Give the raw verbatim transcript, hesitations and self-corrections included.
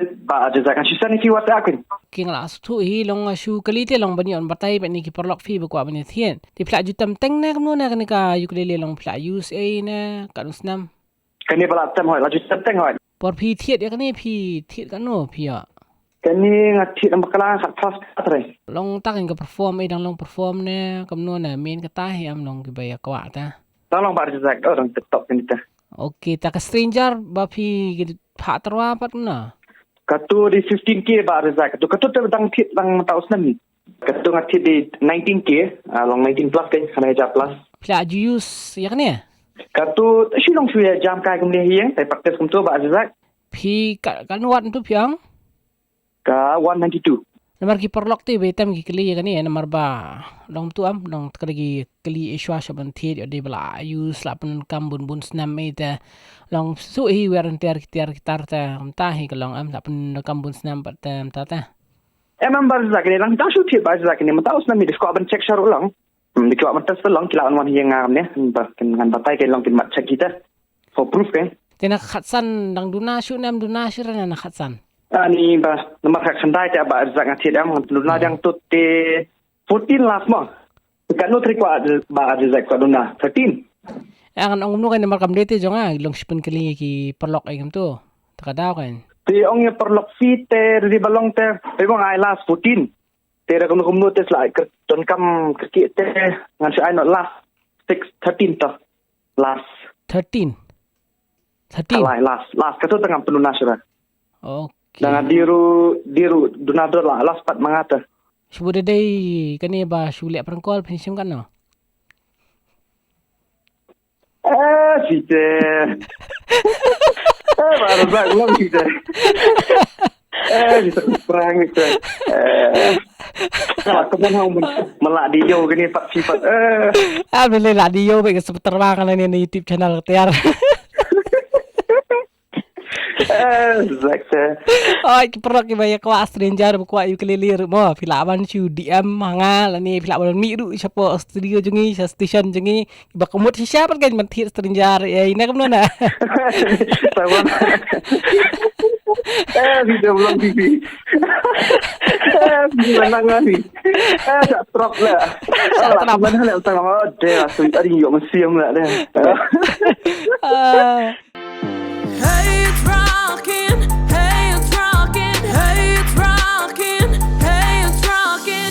Rit ba Rizak, ngan shu send ïa phi WhatsApp keiñ. Ki nga la sngewthuh hi, long nga shu kylli te long ban ïoh batai bad ïa ki paralok phi ba kwah ban ïa thied. Te phi la ju tem teng ne kumno ne kane ka ukulele, long phi la use ei ne katno snem? Kane ba la tem hoi, la ju tem teng hoi. Por phi thied ïa kane phi thied katno phi ïa? Kane nga thied ym bakla, khat first khat re. Long ta kane ka perform, eh, dang long perform ne kumno ne, main kata hi em, long kiba ïa kwah ta? Dang long ba Rizak, oh, dang tip top kane ta. Okay, ta ka Stranger ba phi phah tyrwa pat kumno? Katu dei fifteen K ba Rizak. Katu, katu te dang thied dang mynta u snem hi. Katu nga thied dei nineteen K, ah, long nineteen plus keiñ, kane hajar plus. Phi la ju use ïa kane? Katu shu long shu ïa jam kai kumne hi ïeng, te practice kumtu ba Rizak. Phi ka, katno watt tu phi ong? Ka one ninety-two. Namar ki paralok te ba tem ki kylli ïa kane, namar ba long tu em, long te ka dei ki kylli ïa shuwa shuwa ban thied, ïa dei ba la use la pyndonkam bun bun snem ei te. Long shu hi wear and tear ki tiar ki tar te, kumta hi ka long em, la pyndonkam bun snem pat te, kumta te. Em, em, ba Rizak kane, lang dang shu thied ba Rizak kane, mynta u snem hi dei kwah ban check sha ruh lang. Hmm, dei kwah ban test lang, ki la wan wan hi ïa nga ne, ba, kin ngan batai keiñ long kin mat check kita. For proof keiñ. Te na khatsan dang duna shuh ne em duna shuh re na khatsan? Ani ba, namar khat khyndai te ba Rizak nga thied em, ngan duna dang tut te fourteen last mo. Katno tarik kwah ba Rizak kwah duna, thirteen. Eh, ngan ong kumno keiñ namar kam dei te jong nga, long shu pynkylli ki paralok ei kumtu. Te ka daw keiñ. Te ong ïa paralok phi te, dei ba long te, te ba ngai last fourteen. Te da kumno kumno te sla kyrdonkam kyrkieh te ngan shu ai noh last six, thirteen to. Last. Thirteen. Thirteen. Alai last, last. Katu tang ngam pynuna shuh. Okay. Da nga dei ruh, dei ruh duna dor la last pat ma nga te. Shu da dei kane ba shu leh prank call phin shim katno? Eh, site. Eh, baru bak long site. Eh, site prank site. Eh. Kalau aku pun hang melak dia kene pat sifat. Eh. Ah, boleh lah dia baik sebentar bang kena ni YouTube channel ketiar. Eh, Rizak te. Oi, ki paralok kiba ïa kwah Stranger, ba kwah ukulele ruh mo. Phi lah ban shu D M ha nga lane phi lah ban mih ruh shapoh studio jong ngi, sha station jong ngi. Ba ka mut shisha pat kan ban thied Stranger, eh, ina kumno na. Sawan. Eh, video vlog T V. Eh, video nang ni. Eh, tak trop lah. Tak trop. Mana lah utang, oh, deh, langsung tadi yuk mesti lah deh. Ah.